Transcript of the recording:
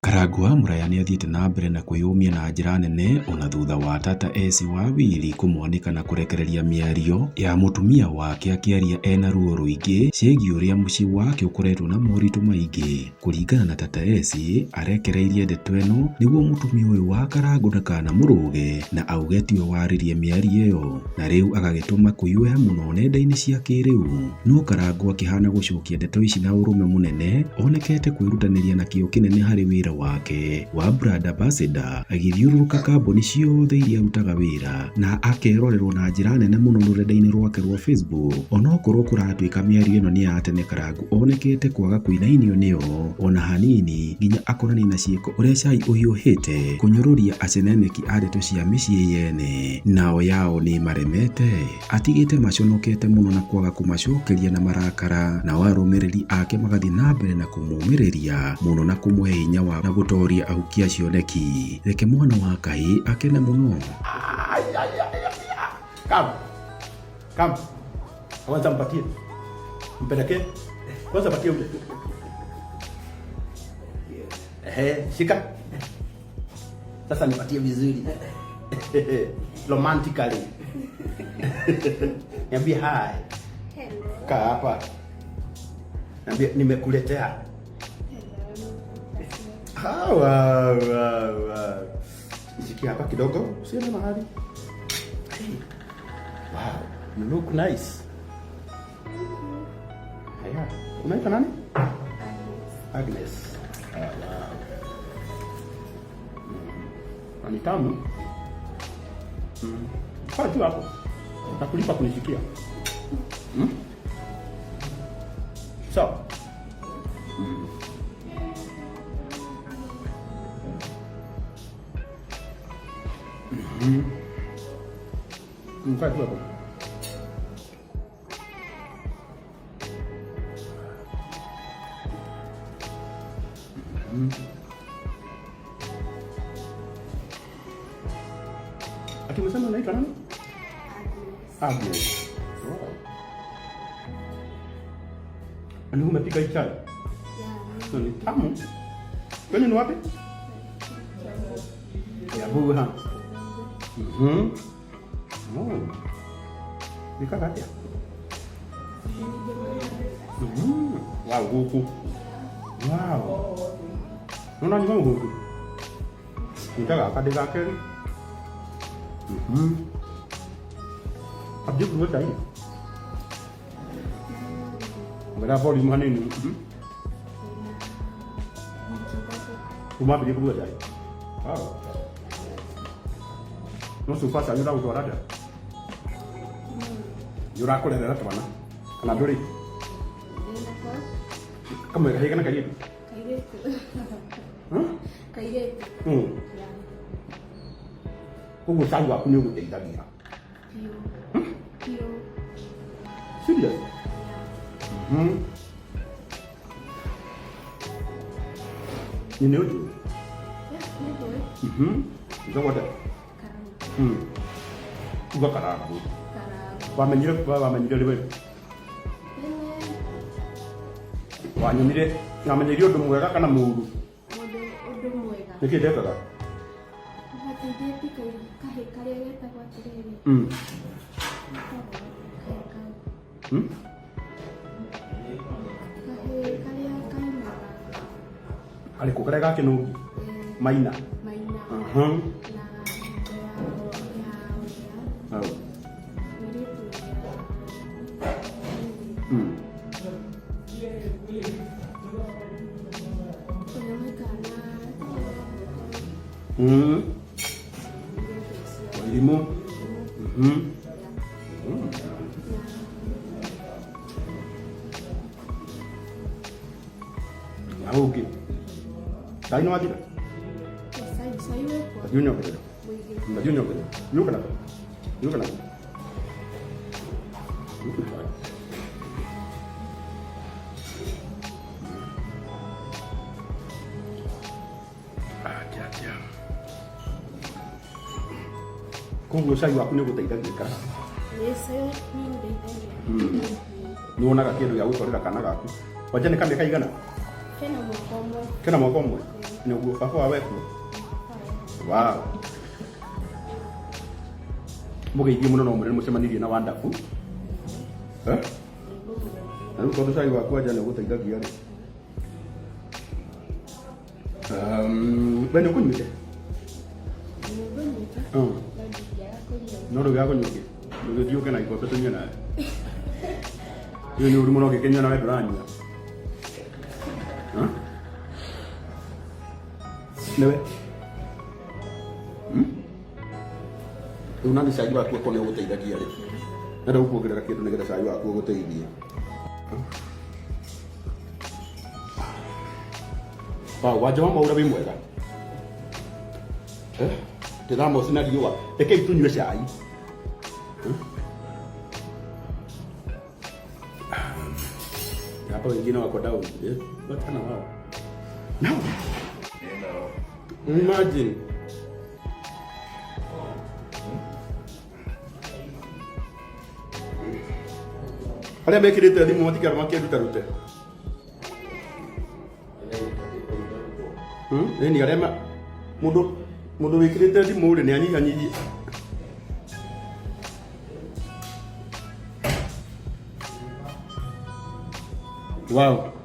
Karangũ wa Mũraya nĩathiĩte na mbere na kwĩyũmia na njĩra nene ona thutha wa Tata S Wawili kũmwanĩka na kũrekereria mĩario ya mũtumia wake akĩaria ena ruo rũingĩ ciĩgiĩ ũrĩa mũciĩ wake ũkoretwo na moritũ maingĩ. Kũringana na Tata S, arekereirie ndeto ĩno nĩguo mũtumia ũyũ wa Karangũ ndakanamũrũge na auge tiwe waririe mĩario ĩyo, na rĩu agagĩtũma kũhiũhe mũno nenda-inĩ cia kĩrĩu. No Karangũ akĩhana gũcokia ndeto ici na ũrũme mũnene, onekete kwĩrutanĩria na kĩo kĩnene harĩ wĩra wake wa brand ambassador, agĩthiũrũrũka kambuni ciothe iria arutaga wĩra na akerorerwo na njĩra nene mũno rũrenda-inĩ rwake rwa Facebook. Onokorwo kũratuĩka mĩario ĩno nĩ ya tene, Karangũ onekete kwaga kũinainio nĩyo ona hanini nginya akonania na ciĩko ũrĩa cai ũhiũhĩte kũnyũrũria aceneneki a ndeto cia mĩciĩ yene, nao yao nĩ maremete. Atigĩte maconokete mũno na kwaga kũmacokeria na marakara, nao arũmĩrĩri ake magathiĩ na mbere na kũmũmĩrĩria mũno na kũmũhe hinya wa na gũtoria ahuki a cioneki. Reke mwana wa kahĩĩ akene mũno. Come. Come. Kwanza mpatie. Mpelekee. Kwanza patie ule. Ehe, shika. Sasa nipatie vizuri. Romantically. Niambie hi. Hello. Kaa hapa. Niambie nimekuletea. Hello. Ah, wow, wow, wow. Nishikie hapa kidogo, usiende mahali. Hey. Wow, you look nice. Haya, unaitwa nani? Agnes. Ah, wow. Na ni tamu. Kaa tu hapo. Nakulipa kunishikia. Sawa. Kaa tu hapo. Ati umesema unaitwa nani? Agnes. Wow. Ni umepika hii chai? Yeah. Na ni tamu. Kwani ni wapi? Kiambu ha. Oh. Nikaga atia? Wow, guku. Wow. Nona nyuma guku. Nikaga kadi gake. Abdi kuruga chai. Ongerera volume hanini. Umambirie kuruga chai. Wow. No cuba cai ũragũtwara atĩa? Nĩ ũrakũrerera twana kana ndũrĩ? Kamwe kahĩĩ kana kairĩtu? Kairĩtu. Huh? Kairĩtu. Yeah. Koguo cai waku nĩ ũgũteithagia. Piũ. Piũ. Serious? Nĩ nĩ ũnjũĩ? Yeah, nĩ ngũĩ. Njogwo atĩa? Karangũ. Uga Karangũ. Karangũ. Wamenyire wamenyire rĩ we? Tene Wanyonire wamenyire ũndũ mwega kana mũũru? mũndũ ũndũ mwega. Nĩkĩ ndekaga? Ũgateithĩtie kahĩ karĩa getagwo atĩrĩrĩ. Getagwo kahĩ kau. Kahĩ karĩa kainaga. Karĩkũ karĩa ga kĩnũgi? Eh, Maina. Maina. Na ya ya ũrĩa Hau. mũirĩtu ũrĩa ũrĩa maikaraga na mũirĩtu ũcio. Wairimũ. Na ũngĩ. Cai nĩ wathira? Cai cai wĩkuo. Ndathiĩ ũnyongerere. Mũingĩ. Ndathiĩ ũnyongerere. Yũka nako. Yũka nako. Yũka nako. Atia, atia. Koguo cai waku nĩ ũgũteithagia kana? Ĩĩ, cai nĩ ũndeithagia. Nĩ wonaga kĩndũ gĩa gũtwarĩra kana gaku. Wanja nĩ kamĩaka igana? Kena mwaka ũmwe. Kena mwaka ũmwe? Nĩguo baba wa wekuo. Wow. Mũgeithie mũno no mũrĩ mũcemanirie na Wandabu. Eh? Na rĩu tondũ cai waku anja nĩ ũgũteithagia rĩ. We nĩ ũkũnyuĩte? Nĩngũnyuĩte. No ndingĩaga kũnyua. No ndũngĩaga kũnyua kĩ? Ndũgĩthiĩ ũke na ikombe tũnyue nawe. Ĩyo nĩ ũru mũno ũngĩkĩnyua nawe ndũranyua. Ha? Nĩwe? Hmm? Rĩu nani cai waku okorwo nĩ ũgũteithagia rĩ. Ndenda gũkuongerera kĩndũ nĩgetha cai waku ũgũteithie. Wow, wanja wa Mwaura wĩ mwega. Eh? Ndĩramoci na riũa. Rekei tũnyue cai. Hapa wengine wako down. Eh? Wachana wao. No. Imagine. Arĩa mekĩrĩte thimũ matikara makĩrutarute. Nĩ arĩa mũndũ mũndũ wĩkĩrĩte thimũ rĩ nĩ anyihanyihie. Wow.